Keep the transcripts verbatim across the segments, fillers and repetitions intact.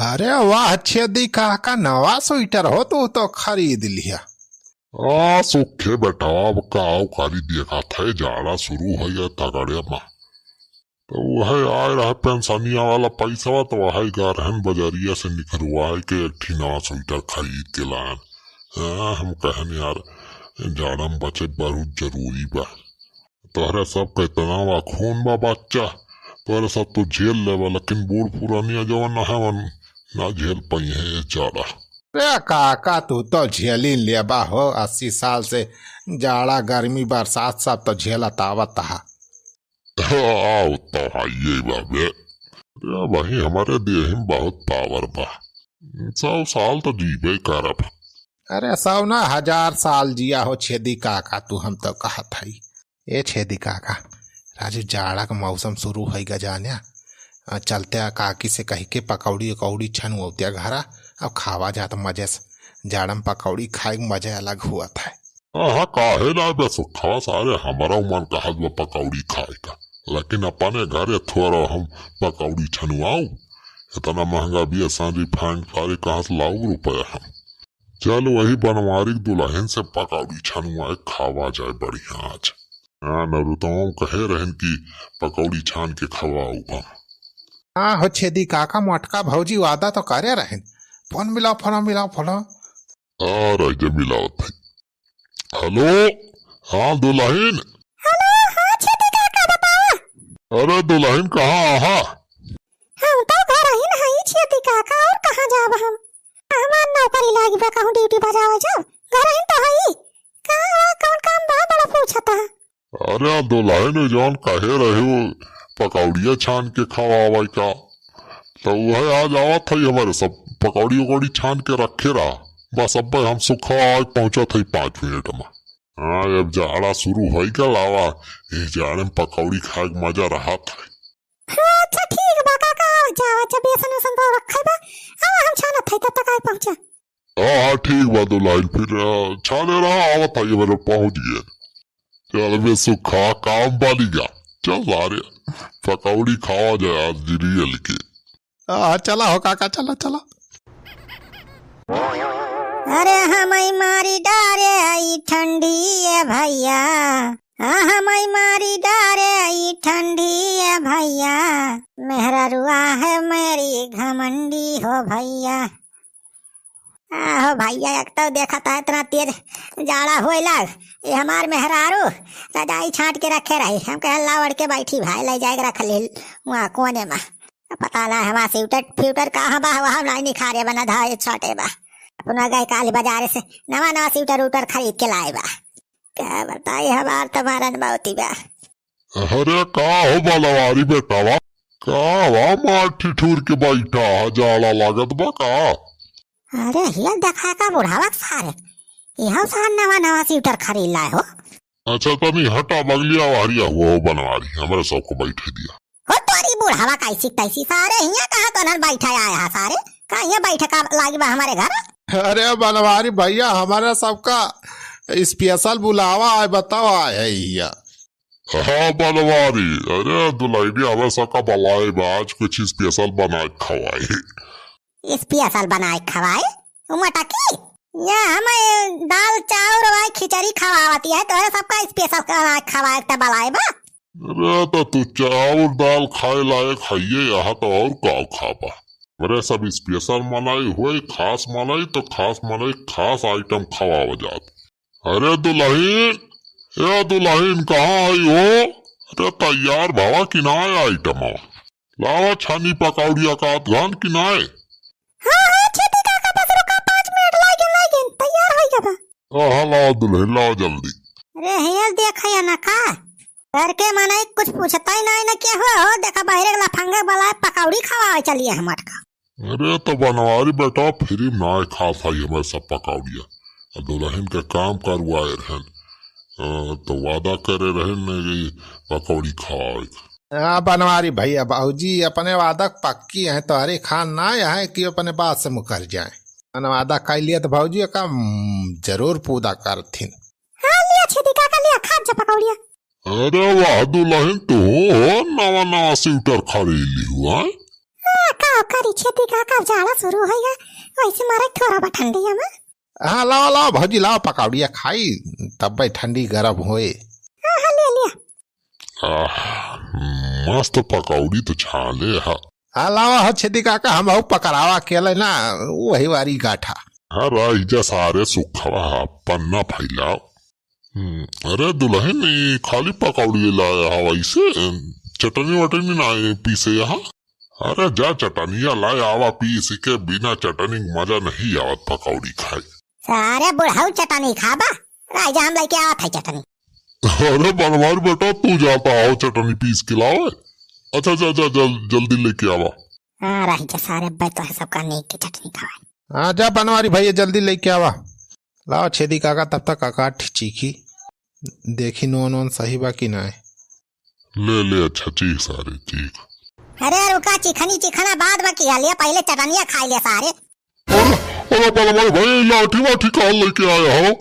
अरे वाह छेदी काका, नवा स्वेटर हो, तू तो खरीद लिहा। आ, सुखे बेटा, अब का करी, देखत है, जाड़ा शुरू होइ गया तगड़े मा। तो वह आए रहा पेंशनिया वाला पैसा, तो वह गए रहन बजरिया से निकरवाए के एक ठी नवा स्वेटर खरीद के लाएन। हाँ, हम कहन यार, जाड़ा में बचे बहुत जरूरी बा। तोहरे सब के इतना बा खून बा बच्चा, तोहरे सब तो झेल लेबा, लेकिन बूढ़ पुरानिया जवन है वन ना झेल पइहे जाड़ा। रे काका, तू तो झेली लेबा हो, अस्सी साल से जाड़ा, गर्मी, बरसात सब तो झेलत आवत हा। आओ तो है ये बाबे। अरे भाई, हमारे देह में बहुत पावर बा, सौ साल तो जीबे करब। अरे सौ ना, हजार साल जिया हो छेदी काका, तू हम तो कहत हई। ए छेदी काका, राजू जाड़ा का मौसम शुरू होइ गा जाने, आ, चलते आ काकी से कहि के पकौड़ी उकौड़ी छनवौतिया घरा, अब खावा जात मजे से। जाड़ा में पकौड़ी खाए के मजे अलग हुआ था। हाँ, काहे ना बे सुखवा, सारे हमारा मन कहत बा पकौड़ी खाए का, लेकिन अपने घरे थोड़ा हम पकौड़ी छनवाऊ, इतना महंगा भी आसान रिफाइंड करे कहाँ से लाऊ रुपया हम। चल वही बनवारी के दुल्हन से पकौड़ी छनवाए खावा जाए बढ़िया आज। हाँ, नरुतम कहे रहन कि पकौड़ी छान के खवाऊ बा। हाँ हो छेदी काका, मोटका भौजी वादा तो करे रहन। फोन मिलाओ, फोन मिलाओ, फोन। आ रह जा मिलावत है। हेलो, हाँ दुल्हन। हेलो, हाँ छेदी काका बतावा। अरे दुल्हन कहाँ आहा? हम तो घर ही न हई छेदी काका, और कहाँ जाब हम? हमार नौकरी लागी बा, कहूँ ड्यूटी बजावे जाब, घर ही तो हई। का, कौन काम बा, बड़ा पूछता? अरे दुल्हन, उ जौन कहे रहे हो पकौड़िया छान के खवावे का, तो वह आज आवत है हमारे सब पकौड़ी उकौड़ी छान के रखे रहा। बस अब हम सुखा आज पहुँचत है पाँच मिनट में। हाँ, अब जाड़ा शुरू होइ गल, आवा, ये जाड़े में पकौड़ी खाए के मजा रहत है। हाँ, अच्छा ठीक बा काका, आवा जावा, जब बेसन उसन तो रखल बा, आवा हम छानत है, तब तक आए पहुँचा। हाँ, हाँ, ठीक बा दुल्हन, फिर, अ, छाने रहा, आवत है, ये मेरे पहुँच गए। चल बे सुखा, काम बानी गा। चल सारे, पकौड़ी खावा जाए आज रियल के। हाँ, चला हो काका, चला, चला। अरे हमई मारी डारे आई ठंडी ए भैया, हाँ हमई मारी डारे आई ठंडी ए भैया, मेहररुआ है मेरी घमंडी हो भैया। आहो भैया, एक तो देखत है इतना तेज जाड़ा होए लाग, ये हमार मेहरारू रजाई छाट के रखे रही। हम कहे ला ओढ़ के बैठी भाई, ले जाए के रख ले वहाँ कोने में। पता ना हमार स्वेटर फ्यूटर कहाँ बा, वहाँ नहीं निखारे बना धा ये छाटे बा। अपना गए काली बाजारे से नवा नवा स्वेटर उटर खरीद के लाए बा। का बताई, हमार तो मरन मौती बा। अरे का हो बनवारी बेटावा, का वा मार ठिठुर के बैठा है, जाड़ा लागत बा का? अरे हियल देखा का बुढ़ावा के सारे, इहो सार नवा नवा स्वेटर खरीद लाए हो। अच्छा तनी हटा बगलिया वारिया हुआ हो बनवारी, हमारे सबको बैठे दिया। हो तोरी बुढ़ावा कैसी तैसी सारे, हियाँ कहाँ तो नन बैठा आया है सारे, का हियाँ बैठे का लागी बा हमारे घर? अरे बनवारी भैया, हमारे सबका स्पेशल बुलावा आए, बताओ आए है हियाँ। हाँ बनवारी, अरे दुल्हनिया हमें सबका बलाए बा, आज कुछ स्पेशल बनाए खवाए। स्पेशल बनाए खवाए? उ मटकी? या हमें दाल चाउर वाई खिचड़ी खवावती है, तोहरे सबका स्पेशल बनाए खवाए त बलाए बा। अरे तो तू चाउर दाल खाए लायक हइये, यहाँ तो और का खाबा? अरे सब स्पेशल मनई होए, खास मनई तो खास मनई खास आइटम खवावा जात। अरे दुल्हन, ए दुल्हन, कहाँ आई हो? अरे तैयार भवा कि नाय आइटम? लावा छानी पकौड़िया का आत घान कि नाय? हाँ, हाँ, छेदी काका, बस रुका, पाँच मिनट लागिन, लागिन, तैयार होई गवा। हाँ, हाँ, लावा दुल्हन, लावा जल्दी। अरे हेल देख या ना का? घर के मनई कुछ पूछता ही नाय ना क्या हुआ हो? देखा बाहरे के लफंगा बलाए पकौड़ी खवाए चलिए हमार का। अरे तो बनवारी बेटा, फ्री में नाय खात हई हमें सब पकौड़िया। आ दुल्हन के काम करवाए रहन, अ, तो वादा करे रहन न कि पकौड़ी खवाए। हाँ बनवारी भैया, बाबूजी अपने वादा पक्की हैं, तोहरे खान नाय है कि अपने बात से मुकर जाए। अपन वादा कर लिया तो बाबूजी का, हम्म, जरूर पूरा करथिन। हाँ लिया छेदी काका, लिया खा जा पकौड़िया। अरे वाह दुल्हन, तू हो नवा नवा स्वेटर खरीद ली हुआ। हाँ, का करी छेदी काका, जाड़ा शुरू होइगा, वैसे मारे थोड़ा बा ठंडिया में। हाँ, लावा, लावा भौजी, लावा पकौड़िया खाई, तब्बे ठंडी गरम होए। हाँ, हाँ, ले लिया। आह, मस्त पकौड़ी तो छाले हा। हाँ, लावा हो छेदी काका, हम हऊ पकड़ावा केले ना, वही वारी गाठा। हाँ, रह जा सारे सुखवा, पन्ना फैलाओ। हम्म, अरे दुलहिन, ई खाली पकौड़ी लाया हवा, इसे चटनी वटनी ना पीसे यहाँ? अरे जा, चटनिया लाया हवा, पीस के बिना चटनी के मजा नहीं आवत पकौड़ी खाए। सारे बुढ़ऊ चटनी खाबा, राजा हम लेके आवत है चटनी। अरे बनवारी बेटा, तू जाता हो चटनी पीस के लावे। अच्छा जा, जा, जल, जल्दी लेके आवा। हाँ, रह जा सारे, अब्बे तो है सबका नीक के चटनी खवाए। हाँ, जा बनवारी भैया, जल्दी लेके आवा। लाओ छेदी काका, तब तक काका ठी-, चीखी, देखी नोन वोन सही बा कि नाय। ले, ले, अच्छा, चीख सारे, चीख। अरे रुका, चिखनी चिखना बाद में किया लिया, पहले चटनिया खाई ले सारे। अरे, अरे बनवारी भाई, लाठी वाठी कहाँ लेके आया हो?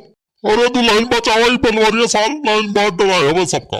अरे दुलहिन बचावा, ई बनवारिया साल लाइन बांट डराए हवे सबका।